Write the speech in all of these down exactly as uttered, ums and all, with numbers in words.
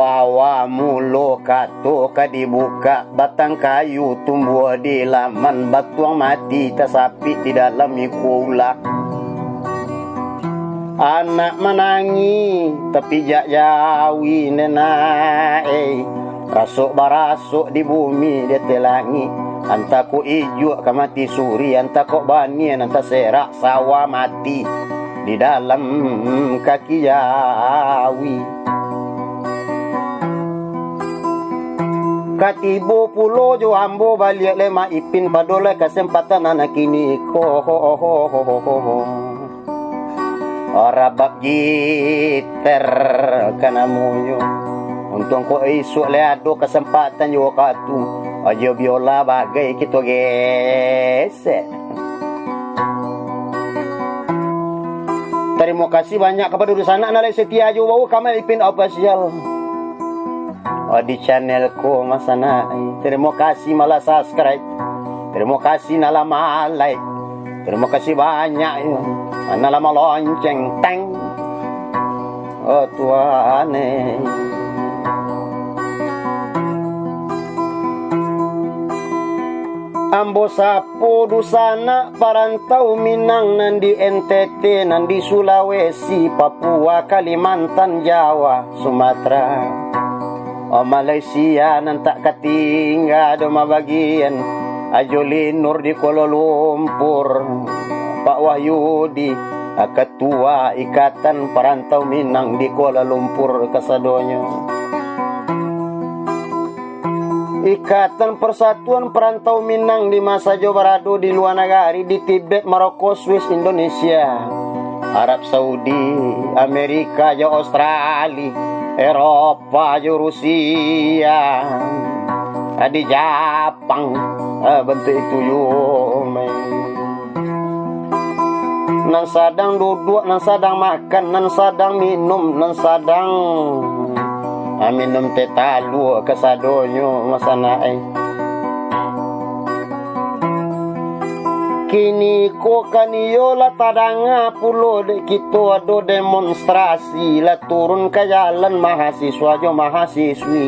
Awa mulo kato ka dibukak, batang kayu tumbuah di laman, batuang mati tasapik di dalam iko ulak. Anak manangih tapijak jawi, nenak ei, rasok barasok di bumi di ateh langik. Antah kok ijuak ka mati suri, antah kok banian, antah serak sawah mati di dalam kaki jawi. Ka tibo pulo jo ambo baliak lai Mak Ipin, pado lai kasempatan nan kini ko. Rabab gitar ka namonyo. Untuang kok isuak lai ado kasempatan jo wakatu, ajo biola bagai kito gesek. Tarimo kasih banyak kapado dunsanak nan lai setia jo wau ka Mak Ipin Official, oh, di channel ko, masanak. Tarimo kasih malah subscribe. Tarimo kasih nan lah ma-like. Tarimo kasih banyak, yo. Nan lah malonceng, teng. Oh, Tuhan, eh. Ambo sapo dunsanak parantau Minang nan di N T T, nan di Sulawesi, Papua, Kalimantan, Jawa, Sumatera, oh, Malaysia, nan tak katingga doh mabagian, Ajo Linur di Kuala Lumpur, Pak Wahyudi, Ketua Ikatan Parantau Minang di Kuala Lumpur kasadonyo. Ikatan Persatuan Perantau Minang di ma sajo barado di lua nagari, di Tibet, Maroko, Swiss, Indonesia, Arab Saudi, Amerika, jo Australia, Eropa, jo Rusia, di Japang, ah, bantuak itu juo, meh. Nan sadang duduak, nan sadang makan, nan sadang minum, nan sadang, ah, minum teh talua kasadonyo, masanak ai. Kini ko kan iyo lah tadanga pulo dek kito ado demonstrasi, lah turun ka jalan mahasiswa jo mahasiswi.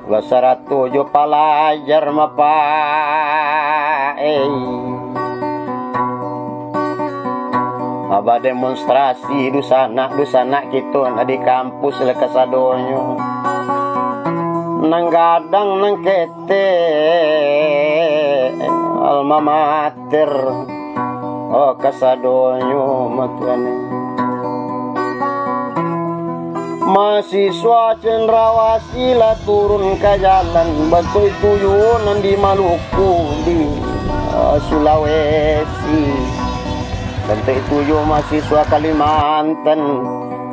Basarato jo palajar mapaei. Bademonstrasi dunsanak-dunsanak kito nan di kampus lah kasadonyo. Nan gadang, nan ketek, alma mater. Oh, kasadonyo matuan. Mahasiswa Cendrawasih lah turun ka jalan, bantuak itu juo nan di Maluku, di, ah, Sulawesi. Bantuak itu juo mahasiswa Kalimantan,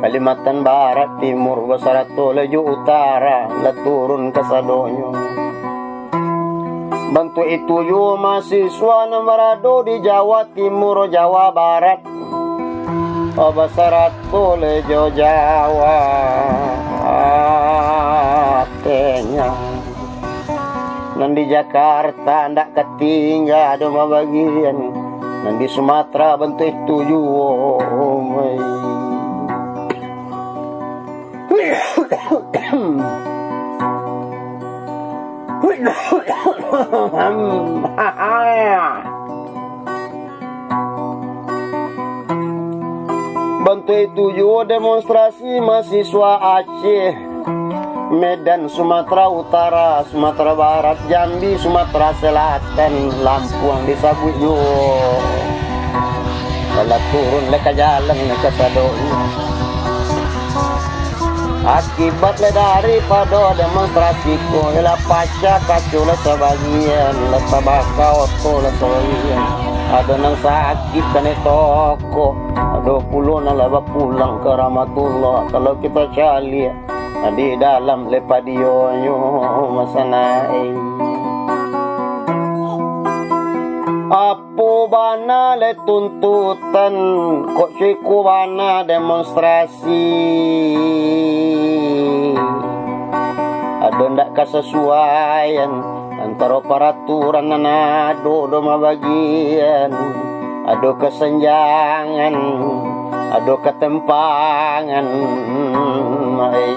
Kalimantan Barat, Timur, basarato lah jo Utara, lah turun kasadonyo. Bantuak itu juo mahasiswa nan barado di Jawa Timur, Jawa Barat, basarato lah jo Jawa Tengah. Nan di Jakarta ndak katingga doh mabagian, nan di Sumatera bantuak itu juo. Bantuak itu juo demonstrasi mahasiswa Aceh, Medan, Sumatera Utara, Sumatera Barat, Jambi, Sumatera Selatan, Lam- Puang disabuik juo. Lah turun lah ka jalan lah kasadonyo. Akibat lah daripado demonstrasi ko, lah pacah kaco lah sabagian, lah tabaka oto lah sabagian. Ado nan sakik kanai toko, ado pulo nan lah bapulang ka rahmatullah. Kalau kito caliak di dalam lepadionyo, masanai. Apo bana lai tuntutan, kok ciko bana demonstrasi? Ado ndak kasasuaian antaro paraturan nan ado do mabagian? Ado kasanjangan, ado katempangan, ai.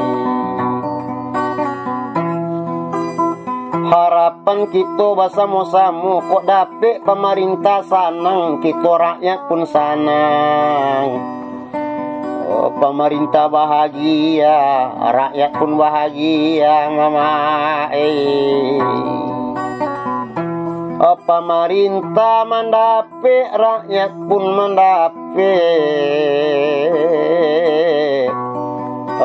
Harapan kito basamo-samo, kok dapek pamarintah sanang, kito rakyat pun sanang. Oh, pamarintah bahagia, rakyat pun bahagia, Mamak, eh. Oh, pamarintah mandapek, rakyat pun mandapek.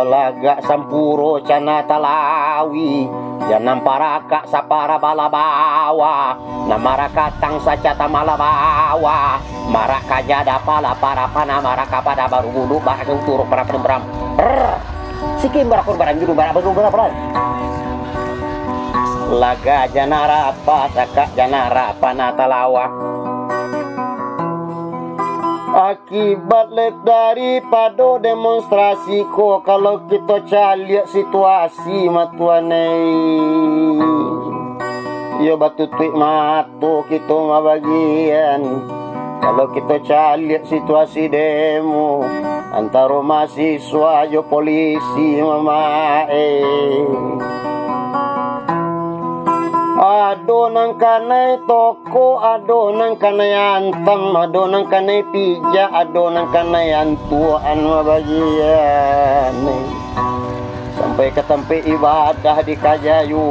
Lagak sampuro cana talawi, janam parakak sapara bala bawa, nan marakatang sacata mala bawa, marak kaja dapa lapara pana, marak kapada baru bulu, barak uturuk para penemberam. Rrrr. Sikim barakor barang juru barak baru barak barak. Laga janara apa, sakak janara pana talawa. Akibat lek daripado demonstrasi ko, kalau kito caliak situasi, matuanai, iyo batutuik mato kito mabagian. Kalau kito caliak situasi demo antaro mahasiswa jo polisi, Mamak, eh. Ado nan kanai tokok, ado nan kanai antam, ado nan kanai pijak, ado nan kanai antuakan babagian. Sampai ka tampek ibadah dikajayo,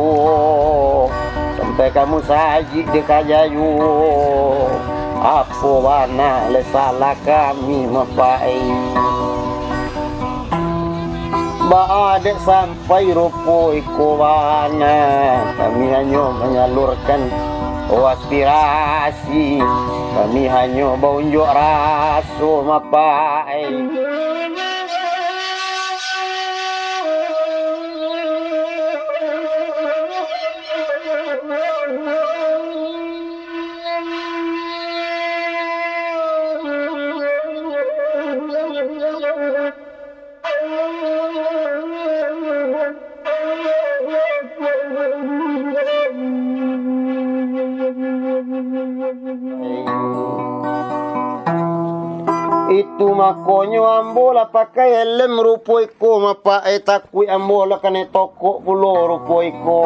sampai ka musajik dikajayo. Apo bana lai salah kami, Mapak, eh? Baa dek sampai rupo iko bana, kami hanyo manyalurkan aspirasi, kami hanyo baunjuk raso, Mapak, eh. Itu makonyo ambo lah pakai helm rupo iko, Mapak, eh, takuik ambo lah kanai tokok pulo rupo iko.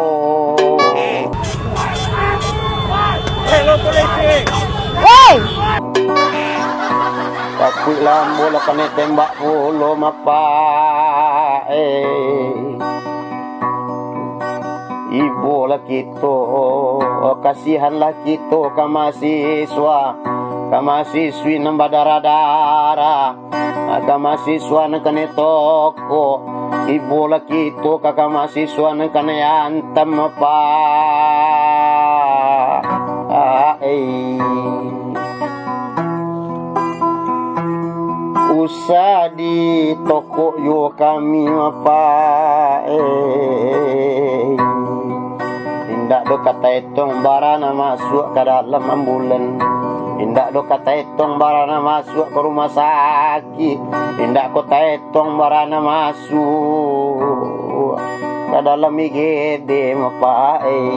Hei! Takuik lah ambo lah kanai tembak pulo, Mapak, eh. Ibolah kito, kasihanlah kito ka mahasiswa, ka mahasiswi nan badarah-darah, ka mahasiswa nan kanai tokok. Ibolah kito ka, ka mahasiswa nan kanai antam, Mapak, eh. Usah ditokok juo kami, Mapak, eh. Indak doh ka taetong bara nan masuak ka dalam ambulan. Indak doh ka taetong bara nan masuak ka rumah sakik. Indak ko taetong bara nan masuak ka dalam I G D, Mapak, eh.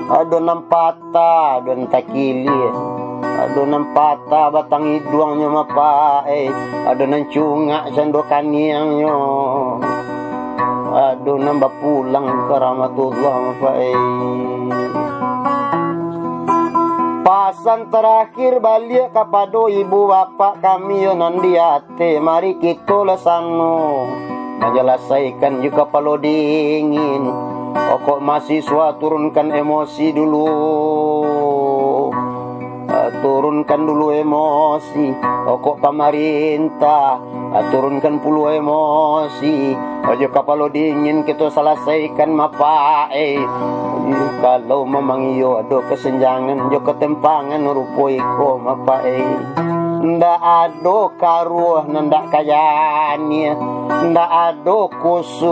Ado nan patah, ado nan takilia. Ado nan patah batang iduangnyo, Mapak, eh. Ado nan cungak cando kaniangnyo. Ado nan bapulang ka rahmatullah, Mapak, eh. Pasan tarakhir baliak kapado ibu bapak kami yo nan di ateh, mari kito lah sano manjalasaikan jo kapalo dingin. Okok mahasiswa, turunkan emosi dulu. Ah, turunkan dulu emosi. Okok pamarintah, ah, turunkan pulo emosi. Ojo kapalo dingin, kito salasaikan, Mapak, eh. Kalau mamang iyo ado kasenjangan jo katempangan rupo iko, Mapak, eh. Ndak ado karuah nan ndak ka janiah, ndak ado kusui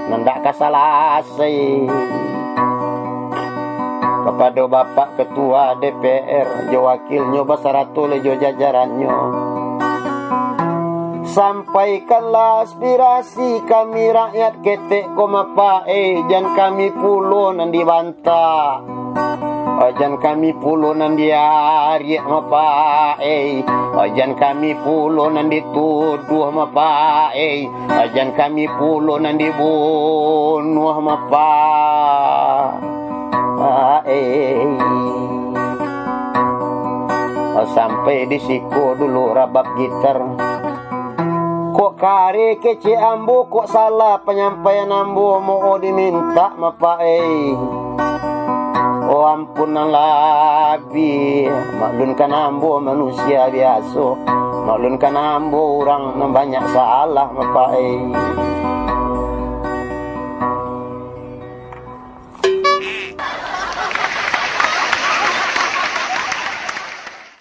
nan ndak ka salasai. Kapado Bapak Ketua D P R jo wakilnyo basarato lai jo jajarannyo, sampaikanlah aspirasi kami rakyat ketek ko, Mapak, eh, jan kami pulo nan dibantah. Jan kami pulo nan diariak, Mapak ei. Jan kami pulo nan dituduah, Mapak ei. Jan kami pulo nan dibunuah, Mapak ei. Sampai di siko dulu rabab gitar. Kok kareh kecek ambo, kok salah panyampaian ambo, moho dimintak, Mapak ei. Oh, ampun nan labiah, maklumkan ambo manusia biaso, maklumkan ambo urang nan banyak salah, Mapak ei.